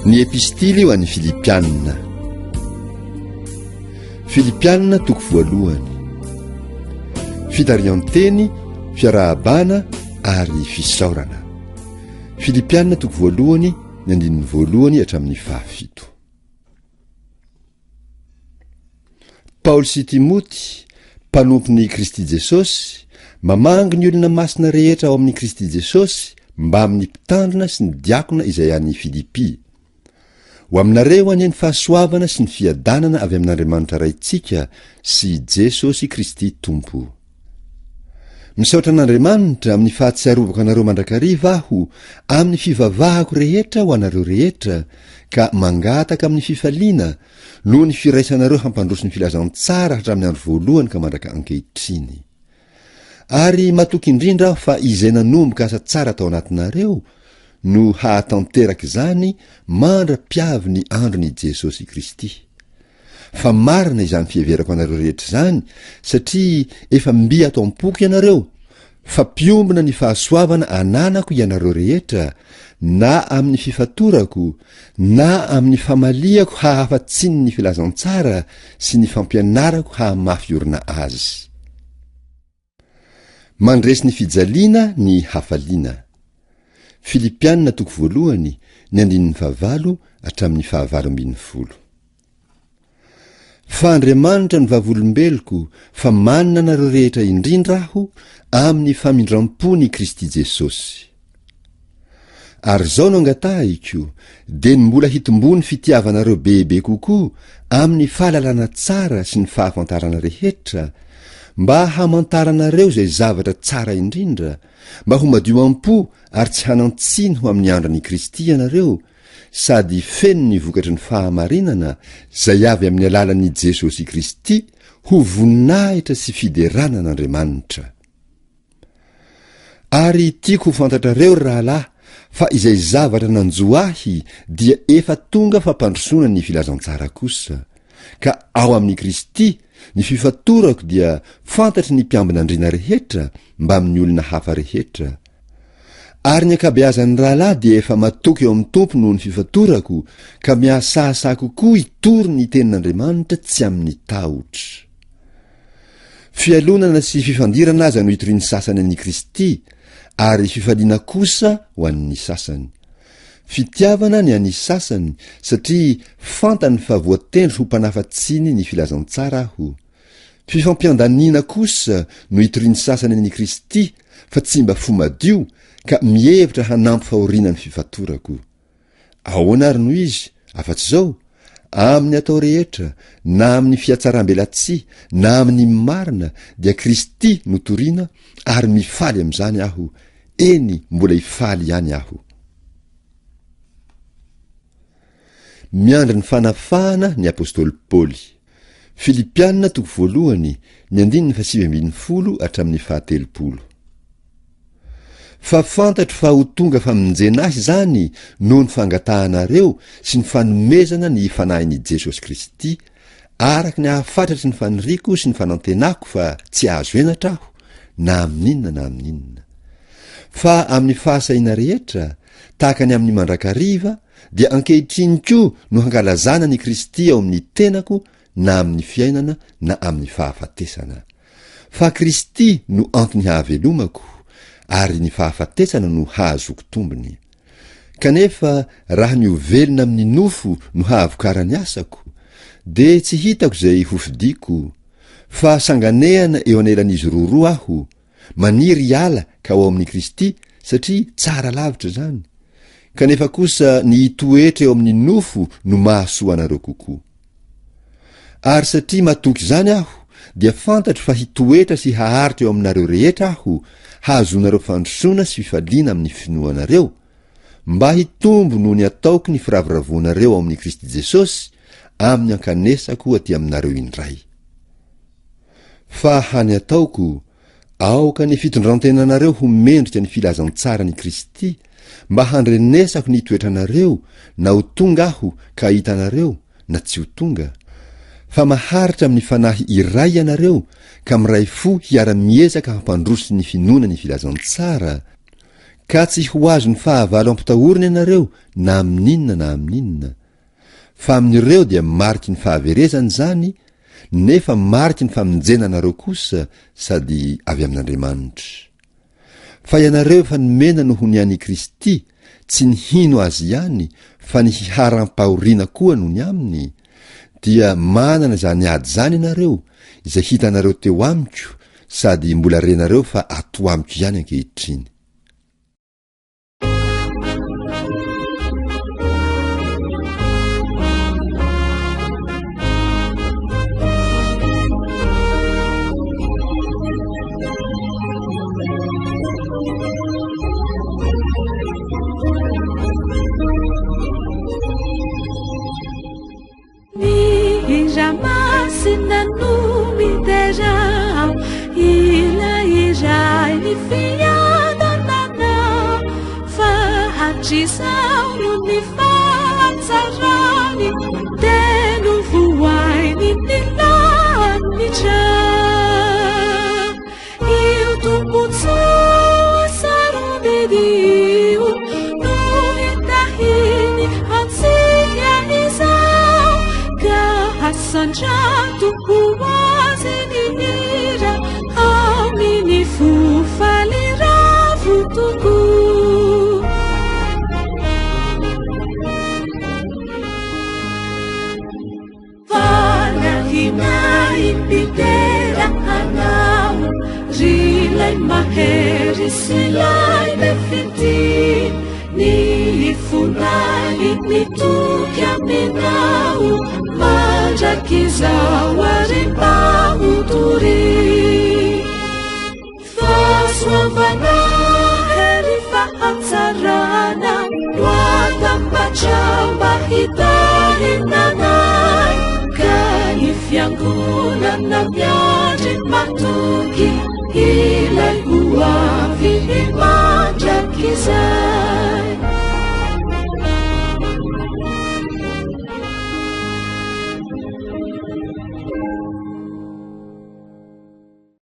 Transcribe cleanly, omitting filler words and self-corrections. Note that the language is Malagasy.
Ny Epistily ho an'ny Filipianina. Filipianina toko voalohany. Fitarihan-teny, fiarahabana ary fisaorana. Filipianina toko voalohany, ny andininy voalohany hatramin'ny fahafito. Paoly sy Timoty, mpanompon'i Kristy Jesosy, mamangy ny olona masina rehetra ao amin'i Kristy Jesosy mbamin'ny mpitandrina sy ny diakona izay any Filipy. Ho aminareo anie ny fahasoavana sy ny fiadanana avy amin'Andriamanitra Raintsika sy Jesosy Kristy Tompo. Misaotra an'Andriamanitra amin'ny fahatsiarovako anareo mandrakariva aho amin'ny fivavahako rehetra ho anareo rehetra ka mangataka amin'ny fifaliana noho ny firaisanareo hampandroso ny filazantsara hatramin'ny andro voalohany ka mandraka ankehitriny. Ary matoky indrindra aho fa izay nanomboka asa tsara tao anatinareo no hahatanteraka izany mandra-piavy ny andron'i Jesosy Kristy. Fa marina izany fiheverako anareo rehetra izany satria efa mby ato am-poko ianareo, fa mpiombona ny fahasoavana ananako ianareo rehetra, na amin'ny fifatorako, na amin'ny famaliako hahafa-tsiny ny filazantsara sy ny fampianarako hahamafy orina azy. Mandresy ny fijaliana ny hafaliana. Filipiana toko voalohany, ny andininy fahavalo hatramin'ny fahavalo ambin'ny folo. Fa Andriamanitra no vavolombeloko fa manina anareo rehetra indrindra aho amin'ny famindram-pon' i Kristy Jesosy. Ary izao no angatahiko, dia ny mbola hitomboan'ny fitiavanareo bebe kokoa amin'ny fahalalana tsara sy ny fahafantarana rehetra, mba hamantaranareo izay zavatra tsara indrindra, mba ho madio am-po ary tsy hanan-tsiny ho amin'ny andron'i Kristy ianareo, sady feno ny vokatry ny fahamarinana izay avy amin'ny alalan'i Jesosy Kristy ho voninahitra sy fiderana an'Andriamanitra. Ary tiako ho fantatrareo ry rahalahy fa izay zavatra nanjo ahy dia efa tonga fampandrosoana ny filazantsara kosa, ka ao amin'i Kristy ny fifatorako dia fantatry ny mpiambina andriana rehetra mbamin'ny olona hafa rehetra. Ary ny ankabeazan'ny rahalahy dia efa matoky eo amin'ny Tompo noho ny fifatorako ka mihasahasaha kokoa hitory ny tenin'Andriamanitra tsy amin'ny tahotra. Fialonana sy fifandirana aza no itorian'ny sasany an'i Kristy, ary fifaliana kosa ho an'ny sasany. Fitiavana ny an'ny sasany, satria fantany fa voatendry ho mpanafa-tsiny ny filazantsara aho. Fifampiandaniana kosa no itorian'ny sasany an'i Kristy, fa tsy mba fo madio, ka mihevitra hanampy fahoriana ny fifatorako. Ahoana ary no izy, afa-tsy izao? Amin'ny atao rehetra, na amin'ny fihatsarambelatsihy, na amin'ny marina, dia Kristy no torina, ary mifaly amin'izany aho, eny, mbola hifaly ihany aho. Miandry ny fanafahana ny apostoly Paoly. Filipiana toko voalohany, ny andininy fahasivy ambin'ny folo hatramin'ny fahatelopolo. Fa fantatro fa ho tonga famonjena ahy izany noho ny fangatahanareo sy ny fanomezana ny Fanahin'i Jesosy Kristy, araka ny ahafatratry ny faniriako sy ny fanantenako fa tsy hahazo henatra aho, na amin'inona na amin'inona. Fa amin'ny fahasahiana rehetra, tahaka ny amin'ny mandrakariva, dia ankehitriny koa no hankalazana an'i Kristy ao amin'ny tenako na amin'ny fiainana na amin'ny fahafatesana. Fa Kristy no antony hahavelomako, ary ny fahafatesana no hahazoako tombony. Kanefa raha ny ho velona amin'ny nofo no hahavokaran'ny asako, dia tsy hitako izay hofidiko, fa sanganehana eo anelan'izy roroa aho, maniry hiala ka ho ao amin'i Kristy, satria tsara lavitra izany. Kanefa kosa ny hitoetra eo amin'ny nofo no mahasoa anareo kokoa. Ary satria matoky izany aho, dia fantatro fa hitoetra sy haharitra eo aminareo rehetra aho, hahazoanareo fandrosoana sy fifaliana amin'ny finoanareo, mba hitombo noho ny ataoko ny firavoravoanareo ao amin'i Kristy Jesosy, amin'ny ankanesako aty aminareo indray. Fa hany ataoko, aoka ny fitondrantenanareo ho mendrika ny filazantsaran'i Kristy, mba handrenesako ny toetranareo na ho tonga aho ka hahita anareo na tsy ho tonga, fa maharitra amin'ny fanahy iray ianareo ka miray fo hiara-miezaka hampandroso ny finoana ny filazantsara, Ka tsy ho azon'ny fahavalo ampitahorina ianareo na amin'inona na amin'inona. Fa amin'ireo dia mariky ny fahaverezana izany, nefa mariky ny famonjena anareo kosa sady avy amin'Andriamanitra. Fa ianareo efa nomena noho ny an'i Kristy, tsy ny hino Azy ihany, fa ny hiharam-pahoriana koa noho ny Aminy, dia manana izany ady izany ianareo, izay hitanareo teo amiko, sady mbola renareo fa ato amiko ihany ankehitriny. Ny hira masina no midera ilay iray ny fiadanana fa hatrizao no ny fahatsarany dia novohainy ny lanitra. Io tombontsoa sarobidy io no hitahiny antsika izao ka asandrato ho azy ny hira amin'ny fo faly ravo tokoa. Fanahinay mpidera anao, ry ilay mahery sy ilay be fitia, ny fonay mitoky aminao, mandrakizao ary mba ho doria. Fahasoavana hery fahatsarana no atambatra mba hitahinanay ka ny fiangonana miandry matoky ilay ho avy.